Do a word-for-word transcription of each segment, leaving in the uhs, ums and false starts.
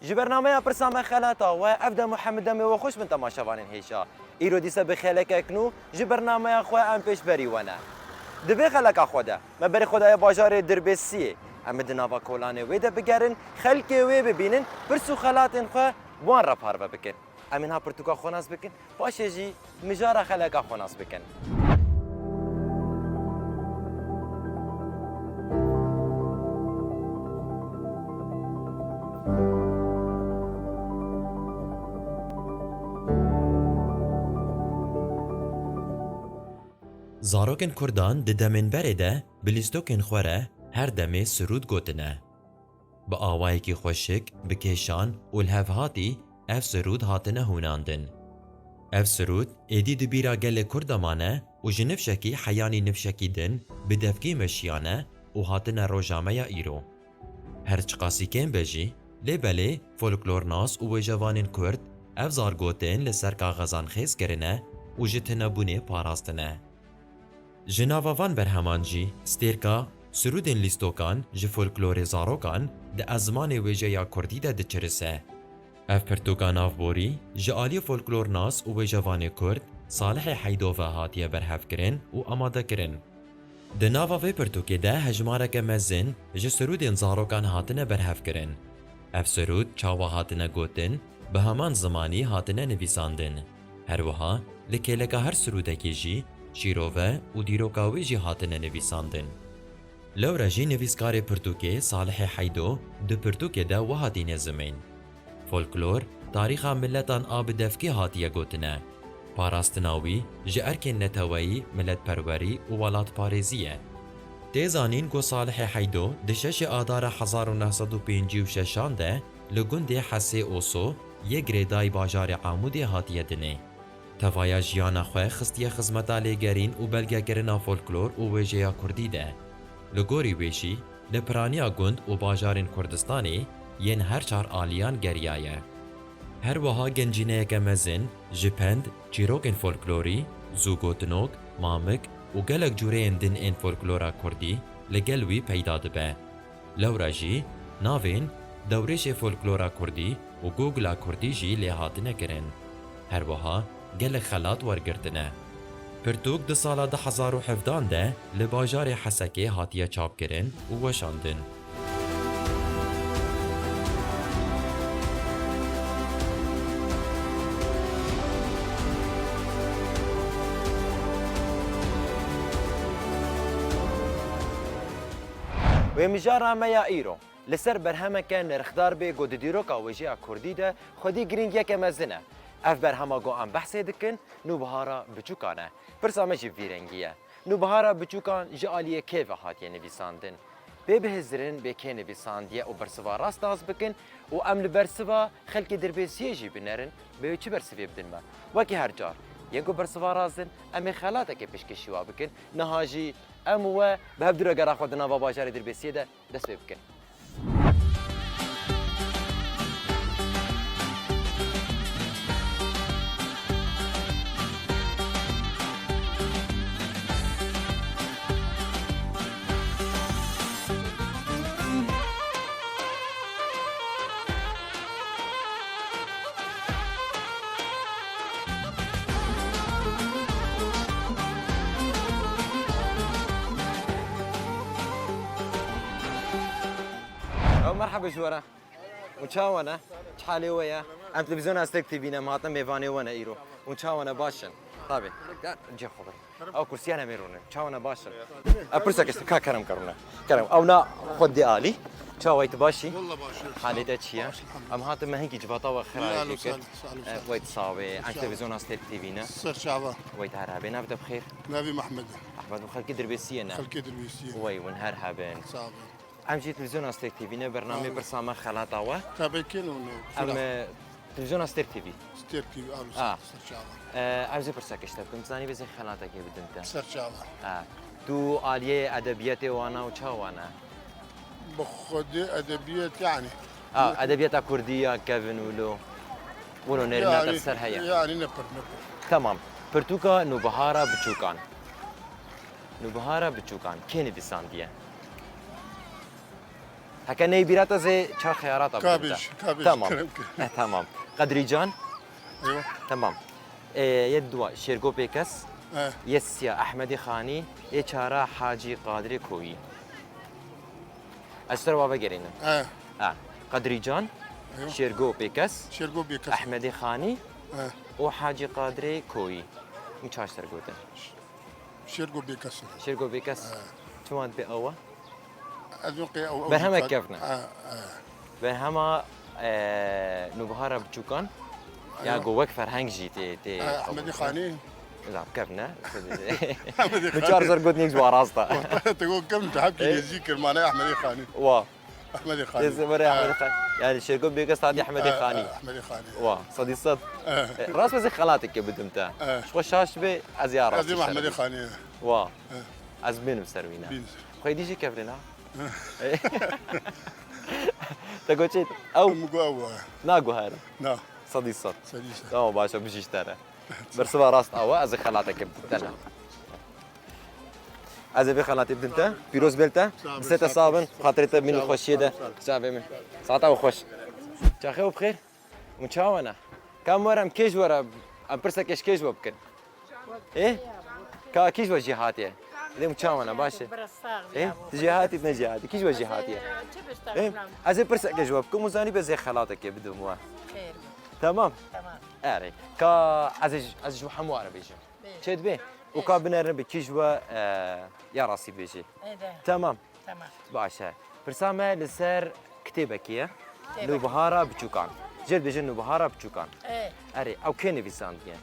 Ji bernameya Pirsa Me Xelata we, ev dem û hemû demê we xweş bin temaşevanên hêja. Îro dîsa bi xelekek nû ji bernameya xwe em pêşberî we ne. Di vê xeleka xwe de, me berê xwe daye bajarê Dirbêsiyê. Em ê di nava kolanê wê de bigerin, xelkê wê bibînin, pirs û xelatên xwe bi wan re parve bikin. Em ê niha pirtûka xwe nas bikin, paşê jî mijara xeleka xwe nas bikin. Zarokên Kurdan di demên berê de bi lîstokên xwe re her demê sirûd gotine. Bi awayekî xweşik, bi kêşan û lihevhatî ev sirûd hatine hûnandin. Ev sirûd êdî di bîra gelê Kurd de mane û ji nifşekî heyanî nifşekî din bi devkî meşiyane û hatine roja me ya îro. Her çiqasî kêm be jî, lê belê folklornas û wêjevanên Kurd ev zargotin li ser kaxezan xêz kirine û ji tunebûnê parastine. Ji nava van berheman jî stêrka sirûdên lîstokan ji folklorê zarokan di ezmanê wêjeya kurdî de diçirise. Ev pirtûka navborî ji aliyê folklornas û wêjevanê kurd Salihê Heydo ve hatiye berhevkirin û amadekirin. Di nava vê pirtûkê de hejmareke mezin ji sirûdên zarokan hatine berhevkirin. Ev sirûd çawa hatine gotin, bi heman zimanî hatine nivîsandin. Her wiha li kêleka her sirûdekê jî şîrove û dîroka wê jî hatine nivîsandin. Lewra jî nivîskarê pirtûkê Salihê Heydo di pirtûkê de wiha tîne zimên: Folklor, tarîxa miletan a bi devkî hatiye gotine. Parastina wî ji erkên neteweyî, miletperwerî û welatparêzî ye. Tê zanîn ku Salihê Heydo di şeşê Adara hezar û neh sed û pêncî û şeşan de li gundê Hesê Oso yê girêdayî bajarê Amûdê hatiye dinê. Tevaya jiyana xwe xistiye xizmeta lêgerîn û belgekirina folklor û wêjeya kurdî de. Li gorî wê jî li piraniya gund û bajarên Kurdistanê yên her çar aliyan geriyaye. Her wiha gencîneyeke mezin ji pend, çîrokên folklorî, zûgotinok, mamik û gelek cûreyên din ên folklora kurdî li gel wî peyda dibe. Lewra jî navên dewrêşê folklora kurdî û gogla kurdî jî lê hatine kirin. Her wiha gelek xelat wergirtine. Pirtûk di sala du hezar û hevdan de li bajarê Hesekê hatiye çapkirin û weşandin. Wê mijara me ya îro li ser berhemeke nirxdar bê ku di dîroka wêjeya kurdî de xwedî girîngiyeke mezin e. Ev berhema ku em behsê dikin, Nûbihara Biçûkan e. Pirsa me jî vî rengî ye. Nûbihara Biçûkan ji aliyê kê ve hatiye nivîsandin? Bê bihizirin bê kê nivîsandiye û bersiva rast nas bikin û em li bersiva xelkê Dirbêsiyê jî binerin, bê çi bersivê bidin me. Wekî her car, yên ku bersiva rast in, em ê xelatekê pêşkêşî wa bikin. Niha jî em û we bi hev dû re gera xwe di nava bajarê Dirbêsiyê de dest pê bikin. Ew merheba ji we re. Hûn çawa ne? Çi halê we ye? Em televîzyona Stêrk T V ne, em hatin mêvanê we ne îro. Hûn çawa ne, baş in? Tabii. Cihê xwe bir. Ew kursiyane mêrûne. Çawa ne, baş in? Ev pirsek işte, ka kerem kerûne. Kerem. Ew na xwendê alî. Çawa yî, tu baş î? Wallah baş im. Halê te çi ye? Baş, elhamdülillah. Em hatin me hinkî civata we xira jî kir. Sağ ol, sağ ol, sağ ol. Eh, we tu sawe. Em televîzyona Stêrk T V ne. Serçava. We tu her hebê, nav te bi xêr. Navê Mehmed e. Ehmed û xelkê Dirbêsiyê ne. Xelkê Dirbêsiyê. We hûn her hebin. Sağ ol. Em jî televîzyona Stêrk T V ne, bernameyê Pirsa Me Xelata we. Tabe kê ne û ne? Em, e, televîzyona Stêrk T V. Stêrk T V, alo, Ah. Serçava. E, em jî pirsek işte bikim, zanî bizê xelatekê bidin te. Serçava. E, tu aliyê edebiyatê wana û çawa ne? Bi xwedê edebiyat yani. A, edebiyata kurdî ya kevin û lo. Wilo nêrîna te ser heye. Yani ne pir, ne pir. Tamam. Pirtûka Nûbihara Biçûkan. Nûbihara Biçûkan kê nivîsandiye? Heke ney bîra te zê çar xeyarata Ka bidin te. Bêj, ka bêj, Tamam. kerem kir. Eh, tamam. Qedrî Can. Eywa. Tamam. Eh, yê dua Şêrgo Pêkes. Eh. Yê siya Ehmedê Xanî. Yê çara Hacî Qadirê Koyî. Ez ser wa vegerînim. Eh. Ha. Qedrî Can. Eywa. Şêrgo Pêkes. Şêrgo Pêkes. Ehmedê Xanî. Eh. Û Hacî Qadirê Koyî. Min çar ser gotin. Şêrgo Bêkes. Şêrgo Bêkes. He. Çima dibe ew e? Ez û qê ew, ew Berhema jî kevn e. He, he. Berhema, e, Nûbihara Biçûkan. Ya Eywa. Go wek ferheng jî tê, tê He, Ehmedî Xanî. Zaf kevn e. Ehmedî Min Xanî. Çar ser gotin yek ji wa rast e. Tu go kevn, tu hepkî Ê? Lêzî kir, mane Ehmedî Xanî. Wa. Ehmedê Xanî. Tê were Ha. Ehmedê Xanî. Yani Şêrgo Bêkes hatiye Ehmedê Ha, Xanî. ha, Ehmedê Xanî. Wa, sedî sed. Ha. E, rast be ez ê xelateke bidim te. Ha. Ji xwe şaş be, ez ya Ez rastî ê Ehmedê şeribî. Xanî. Wa. Ha. Ez bênim ser wî ne. Bîn ser. Xwedî jî kevrin ha. Ha. E. Te got çi? Ew? Min got ew e. Naguherim. Na. Sedî sed. Sedî sed. Tamam, başa bijî ji te re. Bersiva rast ew e, ez ê xelateke bidim te ne. Ez ê vê xelatê bidim te. Pîroz bel te. Sağ ol, Distê te sağ ol. Sax bin. Xatirê te bînî Sağ ol, xweşiyê de. Sağ ol, sağ ol. Çavê min. Saeta we xweş. Çaxê we bi xêr. Hûn çawa ne? Ka em were, em kê ji we re, em pirseke ji kê ji we bikin? Ê? Ka kî ji we jî hatiye? Dê hûn çawa ne, baş e? Ê? Tu jî hatî, tu ne jî hatî. Kî ji we jî hatiye? Ê? Ez ê pirseke ji we bikim û zanî be ez ê xelateke bidim we. Xêr. Tamam? Tamam. Erê. Ka ez ê ji, ez ji hemû re bêjim. Bê. Çê dibê? Û Bê. Ka binerin bi kî ji we, e, ya rastî bêjê. Ê de. Tamam. Tamam. Baş e. Pirsa me li ser kitêbekê ye. Kitêbek. Nûbihara Biçûkan. Jê dibêjin Nûbihara Biçûkan. Ê. Erê, ew kê nivîsandiye?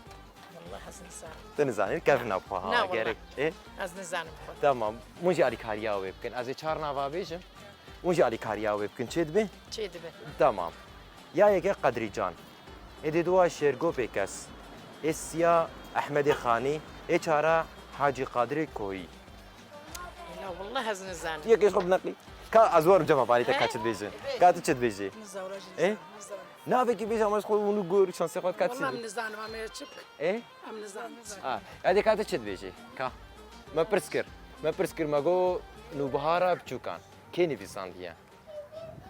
Wallah ez nizanim. Tu nizanî, kevna xwe ha, Na, wallah. gerek. Ê? Ez nizanim xwe. Tamam. Hûn jî alîkariya wê bikin. Ez ê çar nava bêjim. Hûn jî alîkariya wê bikin. Çê dibe? Çê dibe. Tamam. Ya yeke Qedrî Can. Ê dê dua Şêrgo Pêkes. Ê siya Ehmedê Xanî. Ê çara Hacî Qadirê Koyî. La wallah ez nizanim. Yekê ji xwe bineqî. Ka ez werim cema balî te ka He? çi dibêje. Ka tu çi dibêjî? Nizawra jî Ê? nizam, nizam. Navekî bêje ama ji xwe hûn gor şansê xwe ka çi Wallah dibêjî? em nizanim, em ê çi bikin? Ê? Em nizanim. Ha, ya dê ka tu çi dibêjî? Ka. Me pirs kir. Me pirs kir, me got Nûbihara Biçûkan. Kê nivîsandiye?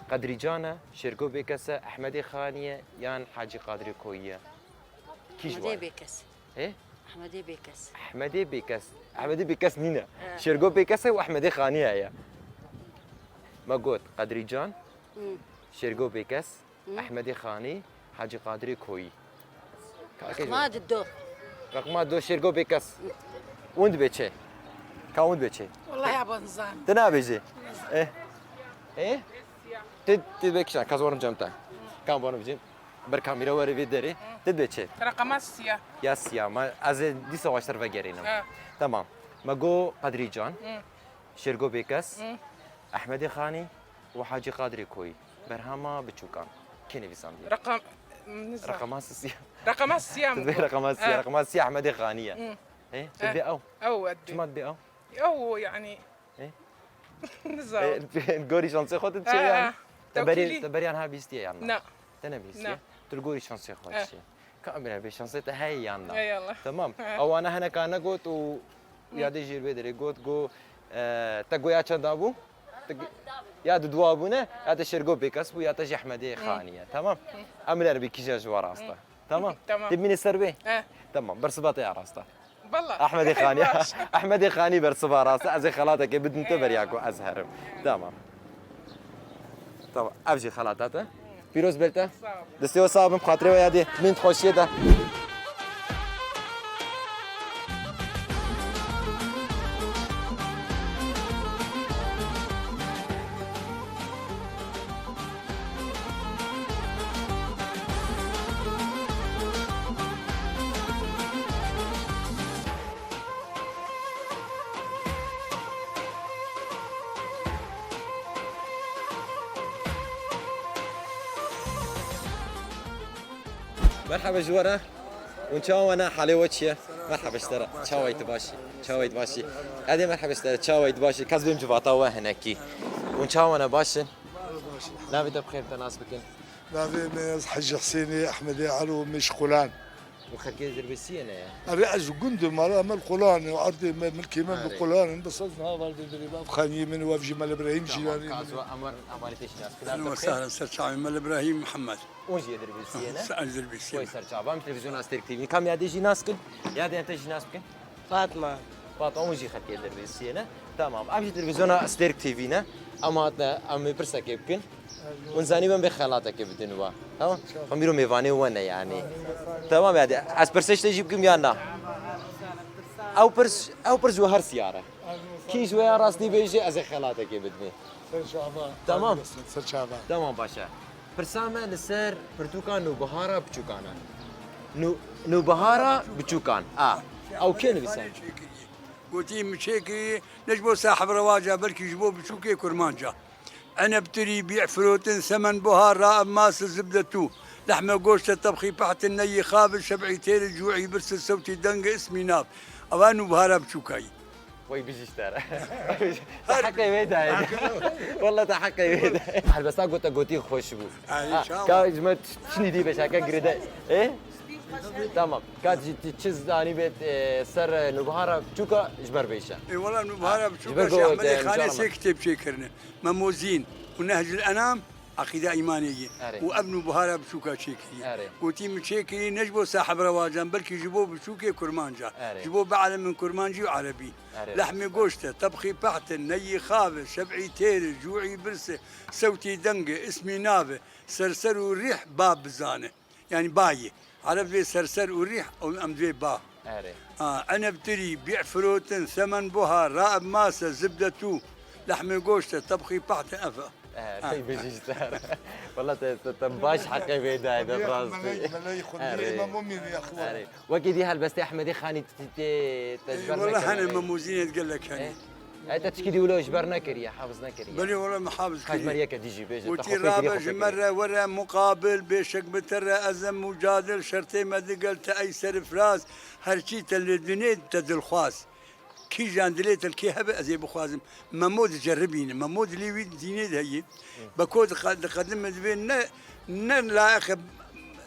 Qedrî Can e, Şêrgo Bêkes e, Ehmedê Xanî ye yan Hacî Qadirê Koyî ye? Kî ji Ehmedê wan? Bêkes. Ê? Ehmedê Bêkes. Ehmedê Bêkes. Ehmedê Bêkes nîne. He. Şêrgo Bêkes e û Ehmedê Xanî heye. Me got Qedrî Can, Hı. Şêrgo Bêkes, Hı. Ehmedê Xanî, Hacî Qadirê Koyî. Ka ke Reqma jo. di do. Reqma do Şêrgo Bêkes. Hûn dibê çi? Ka hûn dibê çi? Wallahi aba nizam. Tu nabêjî? Nizam. Eh. Eh? Tu, tu dibê kişan, ka ez werim cem te. Ka werim cem. Ber kamîra were vê derê. Tu dibê çi? Reqama siya. Ya siya. Ma ez ê dîsa baştir vegerînim. Ha. Tamam. Me go Qedrî Can. Hı. Şêrgo Bêkes, Hı. Ehmedê Xanî û Hacî Qadirê Koyî. Berhama Biçûkan. Kê nivîsandiye? Reqam, nizam. Reqama sisiya. Reqama siya Tu min dibê got. reqama siya. Ha. Reqama siya Ehmedê Xanî ye. Hı. Ê? Tu Ha. dibê ew? Ew e dibê. Çima dibê ew? Ew yani. Ê? Nizam. Ê, gorî şansê xwe tu çi Ha, yani? ha. Te berê, Tewkîlî. te berê yan ha bîstiye yan na? Na. Te nebîstiye? Na. Tu li gorî şansê xwe Eh. çi? Ka bine bê şansê te heye yan na? Ey Allah. Tamam. Eh. Ewana hene ka negot û Hı. ya de jîr vê derê got, go, e, te goya çenda bû? Te go-, ya di dua bûne, ya te Şêrgo Bêkes bû, ya te jî Ehmedê Hı. Xanî ye. Tamam? Hı. Em iner bî kîjan ji wa rast e. Hı. Tamam? Tamam. Te bîne ser vê? Eh. Tamam, bersiva te ya rast e. Valla. Ehmedê Xanî. Baş. Ehmedê Xanî bersiva rast e. Ez ê xelateke bidim te beriya ku ez herim. Tamam. Tamam. Ev jî xelata te. Pîroz bê te. Sağ ol. Destê we sax bin, xatirê we yadê. Min xweşiyê de. Merhaba ji we re. Hûn çawa ne? Halê we çi ye? Merhaba ji te re. Çawa yî tu baş î? Çawa yî tu baş î? Edê merhaba ji te re. Çawa yî tu baş î? Kes bêm civata we hinekî. Hûn çawa ne, baş in? Navê te bi xêr te nas bikin. Navê me ez Hecî Husênê Ehmedê Elo Mêşxulan. Û xelkê Dirbêsiyê ne ye? Erê, ez gund im, mala me li Qolan e, erdê me, milkê me li Erê. Qolan in, bes ez niha erdê dirê, ev xaniyê min û ev jî Mele Birahîm Tamam, jîranê ka min ez e. we Emir Emalî te jî nas bikin. Ahlen we sahlen, ser çavê me li Birahîm Mihemed. Hûn jî yê Dirbêsiyê ne? Ser Dirbêsiyê Oy me. ser çava. Em televîzyona Astêrk T V. Kam yadê jî nas kin? Yadê te jî nas bikin? Fatma. Fatma, hûn jî xelkê Dirbêsiyê ne? Tamam. Em jî televîzyona Astêrk T V ne? Em hatine, em ê pirsekê bikin. Hûn zanî ben vê xelatekê bidin wa. Tamam? Xwe mîro mêvanê we ne yani. Tamam yani. Ez pirsê ji te jî bikim ya na? Ew pirs, ew pirs ji we her siyar e. Kî ji we ya rastî bêje, ez ê xelatekê bidimê. Ser çava. Tamam. Ser çava. Tamam, baş e. Pirsa me li ser pirtûka Nûbihara Biçûkan e. Nû-, Nûbihara Biçûkan. A. Ew kê nivîsand? Gotî, min çêkirî ne ji bo sahib rewaca, belkî ji bo biçûkê kurmanca. Eneb tirî, bî firotin, semen buhar, ra ev mase zibde tû. Lehme goşte, tebxî pehtin, neyî xavi, şeb'î têri, cû'î birsi, sewtî dengi, ismî nav. Eva Nûbihara Biçûkayî. Wey bijî ji te re. Te heqê wê dayê. Walla te heqê wê dayê. Helbesta gote gotî xweş bû. Ay, Ha, inşallah. Ka ji me tiştî dî beşeke girêde. E? Tamam. Ka ji ti çi zanî bê, e, ser, e, Nûbihara Biçûka ji ber vêşe. E, wala Nûbihara Ha, Biçûka ji ber Şêx go-, Ehmedê e, Xanê Nûbihara sê kitêb çêkirine. Memozîn û Nehcil Enam, Eqîda Îmanê ye. Erê. Û ev Nûbihara Biçûka çêkiriye. Erê. Gotî, min çêkiriye ne ji bo sahib rewacan, belkî ji bo biçûkê kurmanca. Erê. Ji bo bialimin kurmancî û erebî. Erê. Lehmê goşte, tebxî pehtin, neyî xavi, şeb'î têri, cû'î birsi, sewtî dengi, ismî navi, serser û rîh ba bizane. Yani bayê. Ereb vê serser û rîh, û em divê ba. Erê. Ha, eneb tirî, bî firotin, semen buhar, ra ev mase, zibde tû, lehmê goşte, tebxî pehtin, ev. Erê, Ha. Bijî ji te re. Wala te, te, te baş heqê vê dayê de rastî. Meley, meley xwe Erê. Diyê, me mumî ya xwe. Erê. Wekî dî helbestê Ehmedê Xanî ti, ti, te ji ber Wala nekiriye. Hene memozînê gelek hene. E? E, te tişkî dî wilo ji ber nekiriye, hafiz nekiriye. Belê wala me hafiz kiriye. Ka ji me yekê dî jî bêje, te Gotî, xwe pêk dî rabe xwe ji pêk me dî. Re were muqabil, bêşek bi te re ez em mucadil, şertê me digel te ey serifraz, her çî te li dinê te dilxwaz. Kîjan dilê te li kê hebe ez ê bixwazim. Memo diceribîne. Memo dilê wî dînê de heye. Beko diqe-, diqedime divê ne, ne layiqe,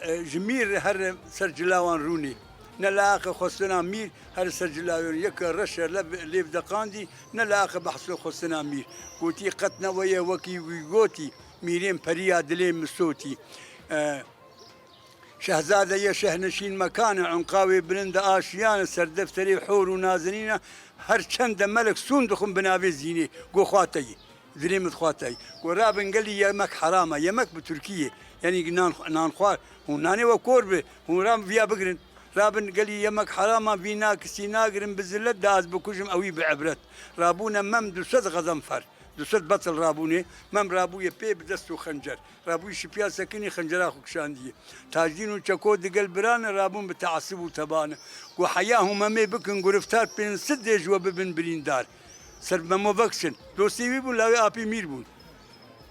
e, ji mîr her ser cilawan rûnê. Ne layiqe xwestina mîr her ser cilawan rûnê. Yeke reşe lev, lêv deqandî, ne layiqe behsê xwestina mîr. Gotî, qet ne weye wekî wî gotî, mîrên periya dilê min sotî. E, Şehzade ye şehneşîn mekane, unqa wê bilind e aşiyane, ser defterê hor û nazenîne, her çend de melek sûn dixwin bi navê zînê. Go xwa te yî. Dilê min xwa te yî. Go rabin gelî yemek herama. Yemek bi Tirkî ye. Yanî nan, nan xwar. Hûn nanê we kor bi. Hûn ram viya bigirin. Rabin gelî yemek herama, vî nakisî nagirin bi zilet de az bikujim ewî bi ibret. Rabûne mem du sed Xezenfer. Du sed betil rabûnê, mem rabûye pê bi dest û xencer. Rabûyî şipiya sekinî xencera xwe kişandiye. Tacdîn û Çeko digel birane rabûn bi teasib û tebane. Got, heya hûn memê bikin, giriftar pênc sed dê ji we bibin birîndar. Ser memo vekişin. Dostê wî bûn, lawê apê mîr bûn.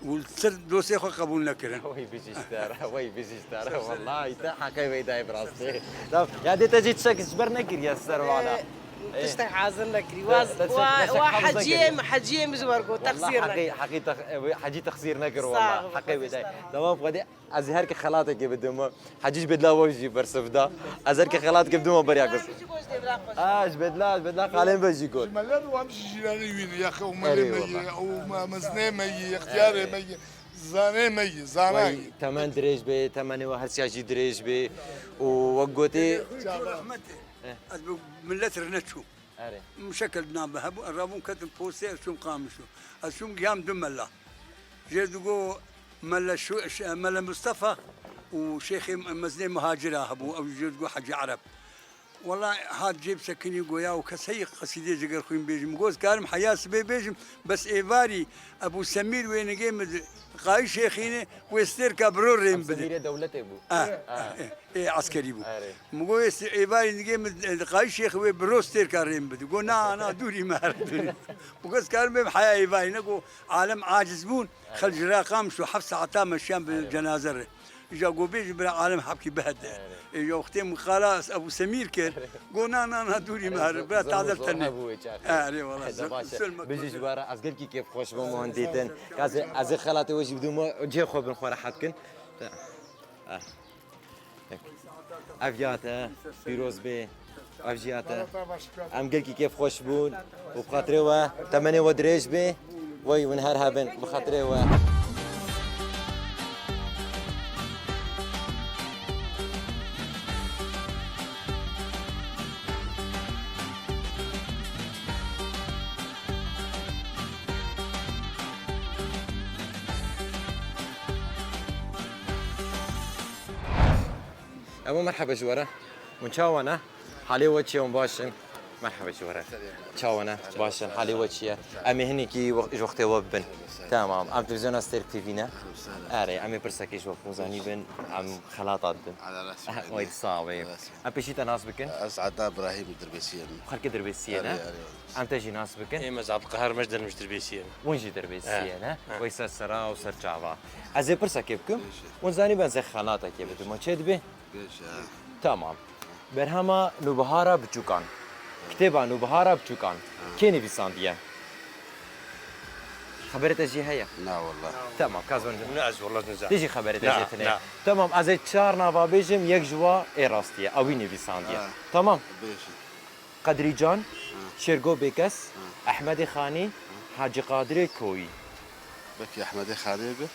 Û ser dostê xwe qebûl nekirin. Wey bijî ji te re, wey bijî ji te re. Wallahî te heqê wê dayê bi rastî. Tamam. Ya dê te jî tiştek ji ber nekiriye ser wana. Ee, Tiştek hazir nekirî. Te, Waz, te tiştek, wa, tiştek wa hafız heciyê nekirî. Mi, heciyê mi ji wer got, Wallah texsîr heqî, nekir. Heqî tex-, hecî texsîr nekir, Sağ wallah. Ol, Heqê wê de. Tamam, Xwedê, ez her ki xelatekê bidim. Hecî ji bedla we jî bersiv da. Ez her ki xelatekê bidim, beriya kir. Ji bo ji devra xwe. Ah, ji bedla, ji bedla xalên be jî got. Ji me led û em ji jîranê wî ne. Yaxê û Erê, melê me ye, wallah. Û me-, mezinê me ye, extiyarê Erê. Me ye, zanê me ye, zana Vay, ye. Temen dirêj be, temenê we her siya jî dirêj be. Û wek gotê Çava. Rehmet e. Eh. Ez bi millet re neçûm. Erê. Muşekel nabe hebû, rabûn ketin postê, ez çûm Qamişlo. Ez çûm giham du mela. Jê digo Mela Şu-, Ş-, Mela Mustafa û Şêxê Mezinê Muhacira hebû, ew jê digo Hecî Ereb. Wela hat cêb sekinî goya û kes heye qesîdê ji gel xwîn bêjim. Goz karim heya sibê bêjim, bes êvarî Ebû Semîr wê nigê min di qayî şêxîne, wê stêrka biro rêm Ev bide. Semîrê dewletê bû. Ah, Ah. eh, eh, eskerî bû. Erê. Min got, "Ê êvarî nigê min, e, di qayî şêxî wê biro stêrka rêm bide." Got, "Na, na, dûrî me here, dûrî." Min got, "Ez karim bêm heya êvarî." Ne got, alem aciz bûn, Erê. Xelk ji ra Qamişlo heft saeta meşiyan bi Erê. Cenaze re. Îja got, "Bêjin bira alem hepkî bihede." Erê. Îja wextê min qala Ebû Semîr kir, got, "Na, na, na, dûrî me here, bira tadel tenê." Erê, wala, Hede, baş e. Bijî ji we re, ez gelkî kêfxweş bûm, hûn dîtin. Ez ê, ez ê xelatê we jî bidim, cihê xwe bin xwe rehet kin. Ah. Ev ya te, pîroz bê. Ev jî ya te. Em gelkî kêfxweş bûn û bi xatirê we temenê we dirêj bê. Wey hûn her hebin bi xatirê we. Emo merheba ji we re. Hûn çawa ne? Halê we çi ye? Hûn baş in? Merheba ji we re. Çawa ne? Baş in. Halê we çi ye? Em ê hinekî we-, ji wextê we bibin. Tamam. Em televîzyona Sterk T V ne? Erê, em ê pirsekê ji we bikin, zanî bin, em xelata dibin. Wey sax bê. Em pêşî te nas bikin? Ez Ednan Îbrahîm, Dirbêsiyê me. Xelkê Dirbêsiyê ne? Erê, erê. Em te jî nas bikin? Êm ez Abdulqehar Mecder, min ji Dirbêsiyê me. Hûn jî Dirbêsiyê ne? He. Wey ser sera û ser çava. Ez ê pirsekê bikim. Bêje. Hûn zanî ben zê xelatekê bidim. Çê dibê? Bêje. Tamam. Berhema Nûbihara Biçûkan. Kitêba Nûbihara Biçûkan. Kê nivîsandiye? Xeberê te jî heye? Na wallah. Tamam, kazan. Hûn ez wallah nizam. Te jî xeberê te jê tine. Na. Tamam, ez ê çar nava bêjim, yek ji wa ê rastiye. Ew wî nivîsandiye. Ha. Tamam. Bêje. Qedrîcan, Şêrgo Bêkes, Ehmedê Xanî, Hacî Qadirê Koyî. Belkî Ehmedê Xanî be?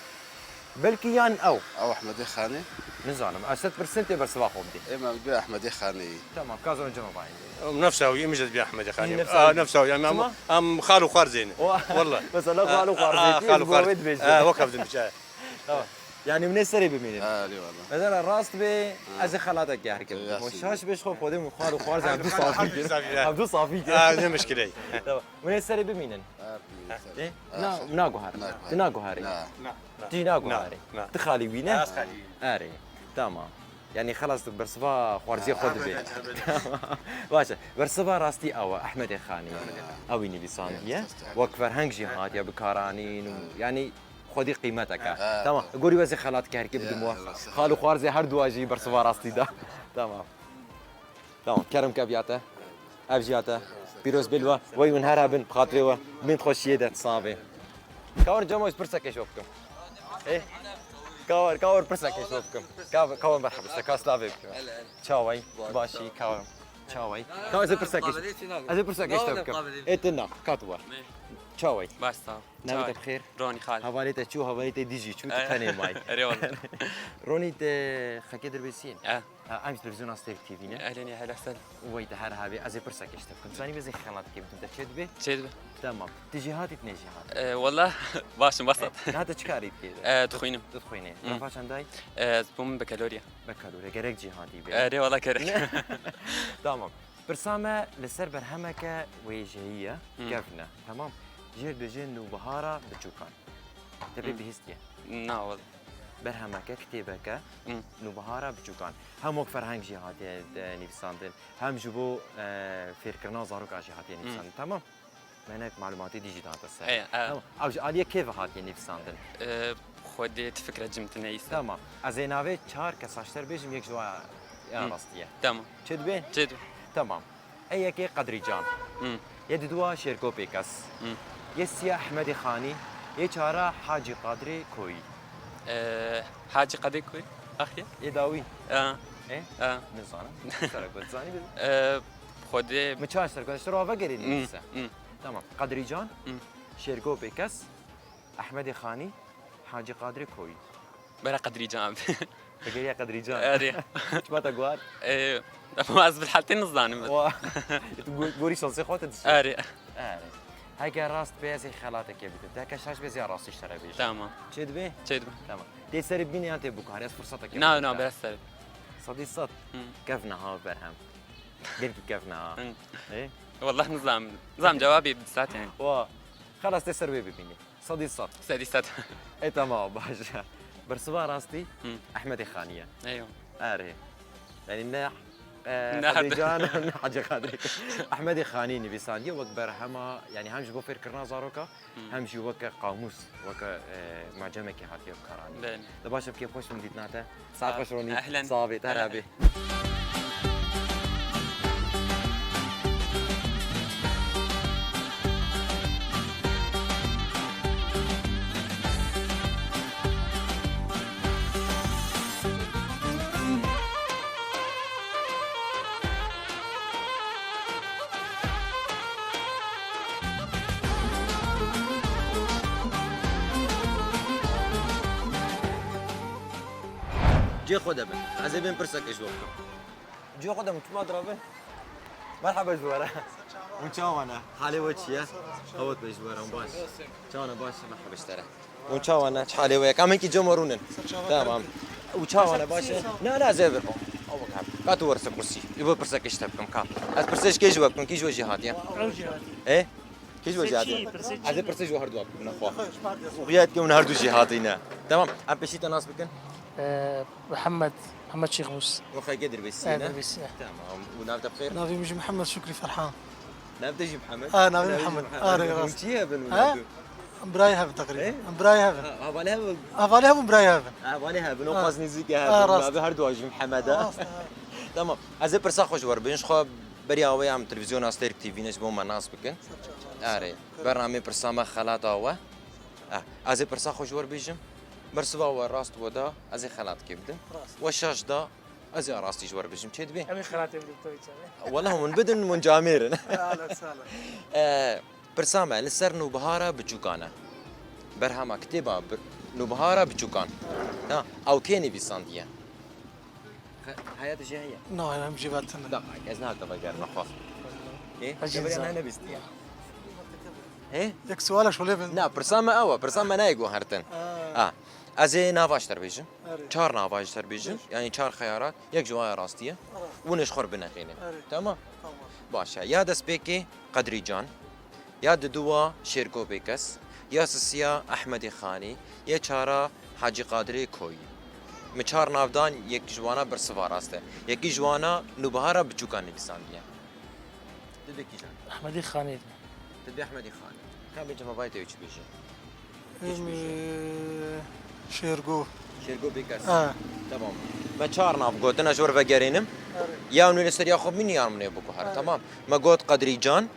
Belkî yan ew. Ew Ehmedê Xanî? Nizanim. Ez te pirsin tê bersiva xwe bidê. Ê, me bi Ehmedê Xanî. Tamam, kazan cema bayî. Nefsa wî, min jî dibê Ehmedê Xanî. Nefsa wî. Nefsa wî, em, em xal û xwarzê ne. Wallah. Mesela xal û xwarzê. Xal û xwarzê. Wê dibêje. Wek ev din biçe. Tamam. Yani min ê serê bimînin. Ha, eyvallah. Mesela rast bê, ha, ez ê xelatekê herkim. Şaş bê, xwe xwedê min xal û xwarz em du safî kir. Em du safî kir. Ha, ne mişkile. Tamam. Min ê serê bimînin. Ha, bimînin serê. E? Na, naguharim. Naguharim. Tu naguharî. Na. Na. Tu jî naguharî. Na. Tu xalî wî ne? Ez xalî wî. Erê. Tamam. Yani xelas tu bersiva xwarziyê xwe dibê. Tamam. Baş e. Bersiva rastî ew e, Ehmedê Xanî. Ew wî nivîsandiye. Wek ferheng jî hatiye bikaranîn û yani xwedî qîmeteke. He, he. Tamam. Gorî we zê xelatke herkê bidim we. Xal û xwarzê her duwa jî bersiva rastî da. Tamam. Tamam. Kerem ke viya te. Ev jî ya te. Pîroz bê li we. Wey hûn her hebin, bi xatirê we. Bin xweşiyê de, sax bê. Ka wer cema ez pirsekê ji we bikim. Ê? Ka wer, ka wer pirsekê ji we bikim. Ka, ka wer merheba, işte, ka slavê bikim. Çaway, başî, ka wer. Çaway. Ka ez ê pirsekê ji, ez ê pirsekê ji te bikim. Ê, tu na, ka tu war. Çaway. Baş, sağ ol. Navê te bi xêr? Ronî Xal. Hevalê te çi û hevalê te dijî çi û tu tenê may? Erê wala. Ronî, te xelkê Dirbêsiyê ne? E. Ha, em ji televîzyona Sterk T V ne? Ehlên ya, hele sen. Wey te her hebê, ez ê pirsekê ji te bikim. Zanî vê zê xelateke bidim, te çê dibê? Çê dibe. Tamam. Tu jêhatî, tu ne jêhatî? E, wala, baş im, wesat. E, niha tu çi karî dikî? E, dixwînim. Tu dixwînî. Hmm. Refa çendayî? E, ez bûm bekalorya. Bekalorya, gerek jêhatî be. Erê, wala gerek. Tamam. Pirsa me li ser berhemeke wêjeyî ye, hmm, kevn e. Tamam. Jêr dibêje Nûbihara Biçûkan. Te pê, hmm, bihîstiye? Na, wala. Berhemeke, kitêbeke, hmm, Nûbihara Biçûkan. Hem wek ferheng jî hatiye, e, nivîsandin, hem ji bo, e, fêrkirina zaroka jî hatiye, hmm, nivîsandin. Tamam. Me hinek malûmatê dî jî date ser. Ê, e. Tamam. Ew ji aliyê kê ve hatiye nivîsandin? E, Xwedê tu fikre cim tu neyse. Tamam. Ez ê navê çar kesa ji te re bêjim, yek ji wan ya, hmm, rastî ye. Tamam. Çê dibê? Çê dibê. Tamam. Ê yekê Qedrî Can. Hmm. Yê didua Şêrko Pêkes. Hmm. Yê siya Ehmedê Xanî. Yê çara Hacî Qadrê Koyî. Ee, Hacî Qadrê Koyî. Axiye? Yê dawî. Ee. Ê? Ee. Nizanim. Sera got zanî bidin. Ee, Xwedê. Min çar ser got, ji te re vegerî, hmm, nivîse. Hmm. Tamam. Qedrî Can, hmm, Şêrko Pêkes, Ehmedê Xanî, Hacî Qadrê Koyî. Bera Qedrî Can. Vegeriya Qedrî Can. Erê. Çima te guhat? Ee, ama ez bilheltê nizanim. Wa. Tu go-, gorî şansê xwe te dişî. Erê. Erê. Heke rast bê ez ê xelatekê bidim. Te heke şaş bê ez ê rastî ji te re bêjim. Tamam. Çê dibê? Çê dibê. Tamam. Tê serê bînê yan tê bûkarî? Ez firsetekê bidim te. Na, na, bera serê. Sedî sed. Hı. Kevn e ha berhem. Gelkî kevn e ha. Hı. Ê? Wallah nizam. Nizam cevabê bi saet yani. Wa. Xelas tê ser wê bibînî. Sedî sed. Sedî sed. E, tamam, baş. Bersiva rastî, hı, Ehmedê Xanî ye. Eywa. Erê. Yani ne, e, ne Qadrî Can, ne Hacî Qadrî. Ehmedê Xanî nivîsandiye wek berhema, yani hem ji bo fêrkirina zaroka, hı, hem jî weke qamûs, weke, e, mucemekê hatiye bikaranîn. Belê. De baş e, bi kêfxweş min dîtina te. Saet xweş Ronî. Ehlen. Sax bî, te re bî. Cê xwe de bin. Ez ê bên pirseke ji we bikim. Cê xwe de min çima dirabin? Merhaba ji we re. Hûn çawa ne? Halê we çi ye? Qewet be ji we re, hûn baş. Çawa ne, baş? Merhaba ji te re. Hûn çawa ne? Çi halê we ye? Ka min kî cem we rûnin. Tamam. Û çawa ne, baş e? Ne, ne, ez ê vir. Ew bik heb. Ka tu werse kursî. Ê, bi pirseke ji te bikim, ka. Ez pirsê ji kê ji we bikim? Kî ji we jî hatiye? Ew jî hatiye. Ê? Kî ji we jî hatiye? Pirsê çi? Ez ê pirsê ji we herdu bikim, nexwe. Xuya dike hûn herdu jî hatîne. Tamam. Em pêşî te nas bikin. Ee, Muhammed, Muhammed Şêxmûs. Wexekê Dirbêsiyê ne? Dirbêsiyê. Tamam. Û nav te bi xêr? Navê min jî Muhammed Şukrî Ferhan. Nav te jî Muhammed? Ha, navê min Muhammed. Muhammed. Are, rast. Hûn çi hebin hûn? Ha? Birayê hebin teqrîben. Birayê hebin. Ha, hevalê hebin? Hevalê hebin, birayê hebin. Hevalê hebin, o qas nêzîkê hebin. Ha, rast. Navê herdu jî Muhammed e. Rast, ha. Tamam. Ez ê pirsa xwe ji we re bêjim, ji xwe beriya wê em televîzyona Stêrk T V ne ji bo me nas bikin. Are. Bernameyê pirsa me xelata we. Eh, ez ê pirsa xwe ji we re bêjim. Bersiva we rast we da, ez ê xelatkê bidim. Rast. We şaş da, ez ê rastî ji we re bijim. Çê dibê? Em ê xelatê bidin, tabii ki. Wela hûn bidin, hûn camêr in. Ala sala. Eh, pirsa me li ser Nûbihara Biçûkan e. Berhema kitêba bi-, Nûbihara Biçûkan. Ha, ew kê nivîsandiye? Xe-, heyet jê heye? Na, em jê ve tune. Daqiqe, ez niha te vegerime xwe. Ê, Ez jî te beriya nizam. Ne nebîstiye? Hê? Yek suala şolê bin. Na, pirsa me ew e, pirsa me nayê guhertin. Ha. Ha. Ez ê nava ji te re bêjim. Erê. Çar nava ji te re bêjim. Beş. Yani çar xeyarat. Yek ji wan ya rastî ye. Erê. Hûn ê ji xwe re binexînin. Erê. Tamam? Tamam. Baş e. Ya destpêkê Qedrî Can, ya diduwa Şêrgo Bêkes, ya sisiya Ehmedê Xanî, ya çara Hacî Qadirê Koyî. Min çar nav dan, yek ji wana bersiva rast e. Yekî ji wana Nûbihara Biçûkan nivîsandiye. Tu dibê kîjan? Ehmedê Xanî. Tu dibê Ehmedê Xanî. Ka bê cevabay te wê çi bêje? Em, e, Şêrgo. Şêrgo Bêkes. Ha. Tamam. Me çar nav gotin, ez ji we re vegerînim. Erê. Ya hûn ê li ser ya xwe bimînin, ya min ê biguhere. Erê. Tamam. Me got Qedrî Can,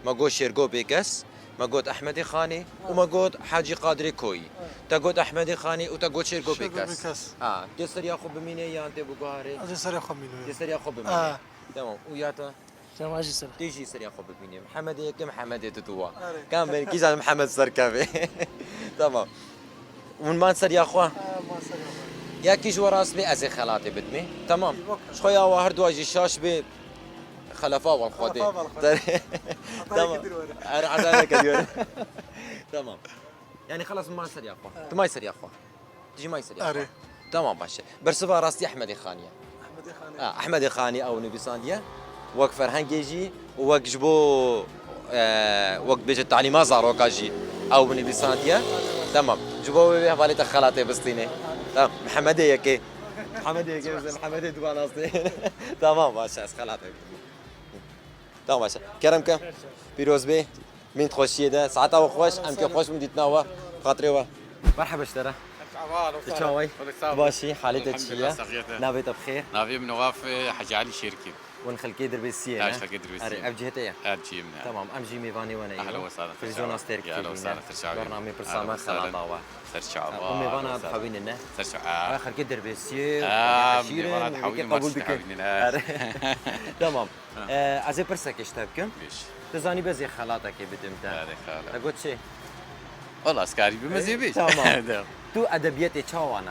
me got Şêrgo Bêkes, me got Ehmedê Xanî û me got Hacî Qadirê Koyî. Erê. Te got Ehmedê Xanî û te got Şêrgo Şêrgo Bêkes. Bêkes. Ha. Tê ser ya xwe bimîne yan tê biguherê? Ez ê ser ya xwe bimînim. Tê ser ya xwe bimîne. Ha. Tamam. Û ya te? Tamam, ez jî ser. Tê jî seriya xwe bibînî. Mihemedê yekem, Mihemedê diduwa. Erê. Kam ben kîjan Mihemed serkevê. Tamam. Hûn man seriya xwe? Ha, man seriya xwe. Ya kî ji we rast bê, ez ê xelatê bidimê. Tamam. Ji xwe ya we her duwa jî şaş bê. Xelefa wal xwedê. Xelefa wal xwedê. Tamam. Hatayeke dîr were. Er hatayeke dîr were. Tamam. Yani xelas man seriya xwe. Ha. Tu may seriya xwe. Tu jî may serî. Erê. Tamam, baş e. Bersiva rastî Ehmedê Xanî ye. Ehmedê Xanî. Ha, Ehmedê Xanî ew nivîsandiye. Wek ferhengê jî û wek ji bo, e, wek bêje talîma zaroka jî ew nivîsandiye. Tamam. Ji bo wê hevalê te xelatê bistînê. Tamam. Mihemedê yekê. Mihemedê yekê bizin, Mihemedê duwa nastê. Tamam, baş e, ez xelatê. Tamam, baş e. Kerem ke. Pîroz bê. Min xweşiyê de, saeta we xweş, em kê xweş min dîtina we, xatirê we. Merhaba ji te re. Tu çawa yî? Başî, halê te çi ye? Navê te bi xêr? Navê min Newaf, e, Hecî Elî Şêrkî. Hûn xelkê Dirbêsiyê ne? Ya, xelkê Dirbêsiyê. Erê, ev cihê te ye? Ev cihê min e. Tamam, em jî mêvanê we ne. Ehlen we sehlen. Televîzyona Stêrk T V ne. Bernameyê pirsa me xelata we. Ser çava. Û mêvana dixewînin ne? Ser çava. Ev xelkê Dirbêsiyê, eşîr in, mêvana dixewînin, qebûl dikin. Erê. Tamam. Ha. Eh, ez ê pirsekê ji te bikim. Bêj. Tu zanî, ez ê xelatekê bidim te. Erê, xela. Te got çi? Wala, ez karî bim, ez ê bêj. Tamam. Tamam. Tu edebiyatê çawa ne?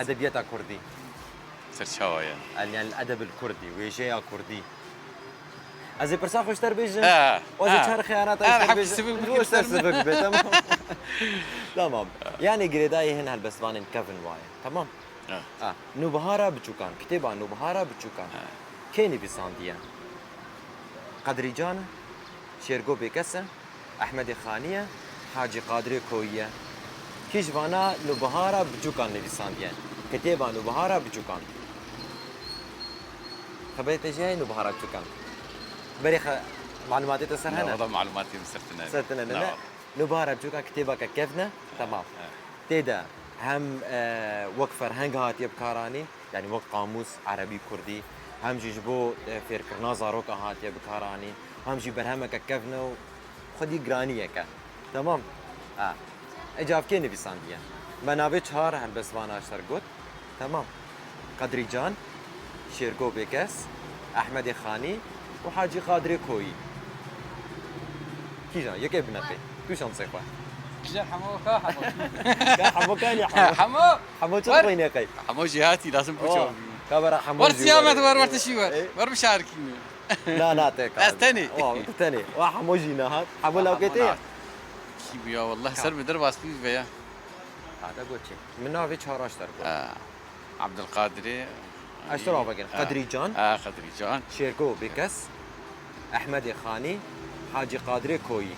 Edebiyata kurdî. Ser çawa ye? El, yani edeb el kurdî, wêjeya kurdî. Ez ê pirsa xwe ji te re bêjim. Ha, ha. Ez ê çar xeyanata ji te re bêjim. Sivik bike, sivik be, tamam. Tamam. Yani girêdayî hin helbestvanên kevin waye. Tamam. Ha. Ha, Nûbihara Biçûkan, kitêba Nûbihara Biçûkan. Ha. Kê nivîsandiye? Qedrî Can e, Şêrgo Bêkes e, Ehmedê Xanî ye, Hacî Qadirê Koyî ye. Kî ji vana Nûbihara Biçûkan nivîsandiye? Kitêba Nûbihara Biçûkan. Xeberê te jî heye Nûbihara Biçûkan? Berê xe-, malûmatê te ser hene? Na, wala malûmatê min ser tine. Ser tine ne? Na, ne? Wala. Nûbihara Biçûkan kitêbeke kevn e. Tamam. Ha. Tê de hem, e, wek ferheng hatiye bikaranîn, yani wek qamûs erebî kurdî, hem jî ji bo, e, fêrkirina zaroka hatiye bikaranîn, hem jî berhemeke kevn e û xwedî giraniyeke. Temam? Ha. Ecav kê nivîsandiye? Me navê çar helbestvana ji te re got. Temam. Qedrî Can, Şêrgo Bêkes, Ehmedê Xanî û Hacî Qadirê Koyî. Kîjan? Yekê bineqê. Tu şansê xwe. Hemo ka hemo. Ka hemo ka ne hemo. Hemo. Hemo çi Wer. Reyne qey? Hemo jî hatî, lazim Oh, puço. Ka bera hemo Wer jî siyamet wer. Wer, wer tişî wer. Ey. Wer bişarkî. Na, na, te ka. Ez tenê. Wa, tu tenê. Wa hemo jî nehat. Hemo lawkê te ya. Kî bû ya, wallah, ser mi derbas bû ve ya. Hada goçê. Min navê Çaraş der got. Ha. Abdulkadirê. Ez tu ravekin. Ha. Qedrî Can. Ha, Qedrî Can. Şêrgo Bêkes. Ehmedê Xanî. Hacî Qadirê Koyî.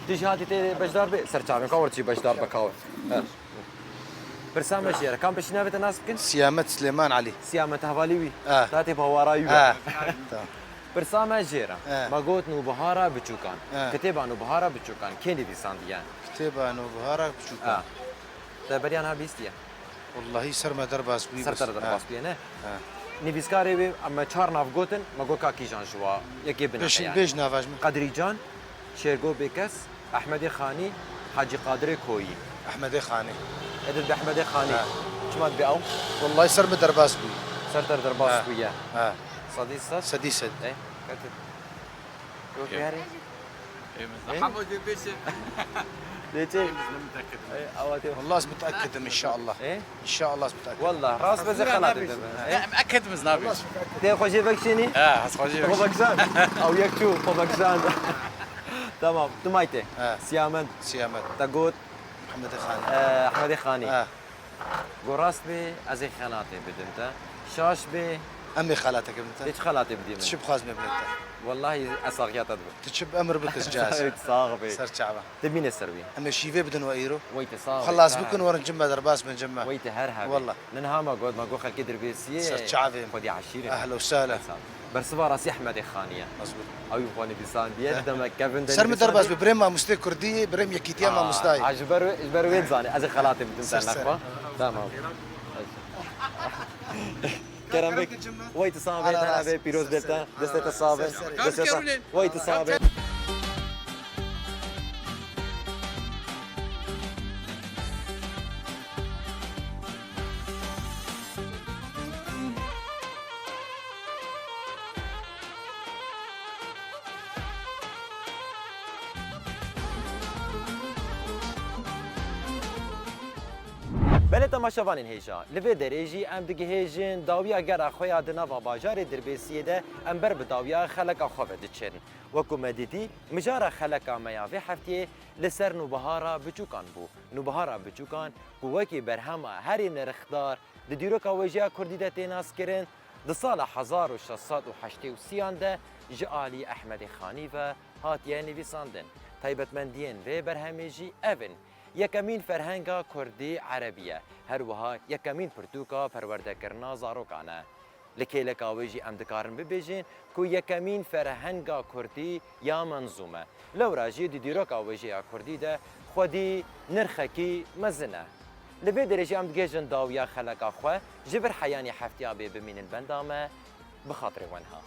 Tu jî hatî tê beşdar bê. Ser çavên ka werçî beşdar be kawe. Ha. Pirsa me jê re. Kam pêşî navê te nas bikin? Siyamet Silêman Elî. Siyamet hevalî wî. Ha. Ta tê bawara wî be. Ha. Tamam. Pirsa me jê re. Ha. Me got Nûbihara Biçûkan. Ha. Kitêba Nûbihara Biçûkan kê nivîsandiye? Kitêba Nûbihara Biçûkan. Ha. Te beriya niha bîstiye? Wallahî ser me derbas bûyî. Ser bes. Te re derbas bûye, ne? Ha. Nivîskarê wê, em me çar nav gotin, me got ka kîjan ji wa yekê bine. Bêj, yani. Bêj nava ji min. Qedrî Can, Şêrgo Bêkes, Ehmedê Xanî, Hacî Qadirê Koyî. Ehmedê Xanî. Ê, dibê Ehmedê Xanî. Ha. Çima dibê ew? Wallahî ser min derbas bûyî. Ser te re derbas bûye. Ha. Sedî sed? Sedî sed. Ê, ket. Yok yani. Hemo dê bêje. Dê çi? Ê, awa tê. Wallah ez mutaakidim inşallah. Ê? İnşallah ez mutaakidim. Wallah, rast bêje xelat edin. Em ekidim ez nabê. Tê xwe jê vekişînî? Ha, ez xwe jê vekişînî. Xwe vekişan. Ew yek çû, xwe vekişan. Tamam, tu may tê. Ha. Siyamet. Siyamet. Te got? Ehmedê Xanî. Ehmedê Xanî. Ha. Go rast bê, ez ê xelatê bidim te. Şaş bê. Em ê xelateke bidin te. Hiç xelatê bidî min. Çi bixwazim ê bidin te? Wallahî ez saxiya te dibim. Tu çi bi emir bikis caz. Sax bê. Ser çava. Tu bîne ser wî. Em ê şîvê bidin we îro. Wey te sax bê. Xelas bikin werin cim me derbas bin cim me. Wey te her hebê. Wallah. Nin ha me got, me got xelkê Dirbêsiyê. Ser çavê. Xwedî eşîrê. Ehlo sehlo. Bersiva rastî Ehmedê Xanî ye. Mezbût. Ew xwe nivîsandiye, demek kevin de. Ser min derbas bi birêm mamostê kurdî, birêm yekîtiya mamostayê. Ha, ji ber, ji ber wê dizanî. Ez ê xelatê bidim te nexwe. Tamam. Kerem bek. Wey tu sax bê, te nabê pîroz bê te. Destê te sax bê. Destê te sax. Wey tu sax bê. Belê temaşevanên hêja, li vê derê jî em digihêjin dawiya gera xwe ya di nava bajarê Dirbêsiyê de em ber bi dawiya xeleka xwe ve diçin. Wekû me dîtî, mijara xeleka me ya vê heftiyê li ser Nûbihara Biçûkan bû. Nûbihara Biçûkan ku wekî berhema herî nirxdar di dîroka wêjeya kurdî de tê naskirin, di sala hezar û şeş sed û heştê û sêyan de ji alî Ehmedê Xanî ve hatiye nivîsandin. Taybetmendiyên vê berhemê jî ev in: yekemîn ferhenga kurdî erebî ye, her wiha yekemîn pirtûka perwerdekirina zarokan e. Li kêleka wê jî em dikarin bibêjin ku yekemîn ferhenga kurdî ya menzûm e. Lewra jî di dîroka wêjeya kurdî de xwedî nirxekî mezin e. Li vê derê jî em digihêjin dawiya xeleka xwe, ji vir heyanî heftiya bê bimînin benda me, bi xatirê we niha.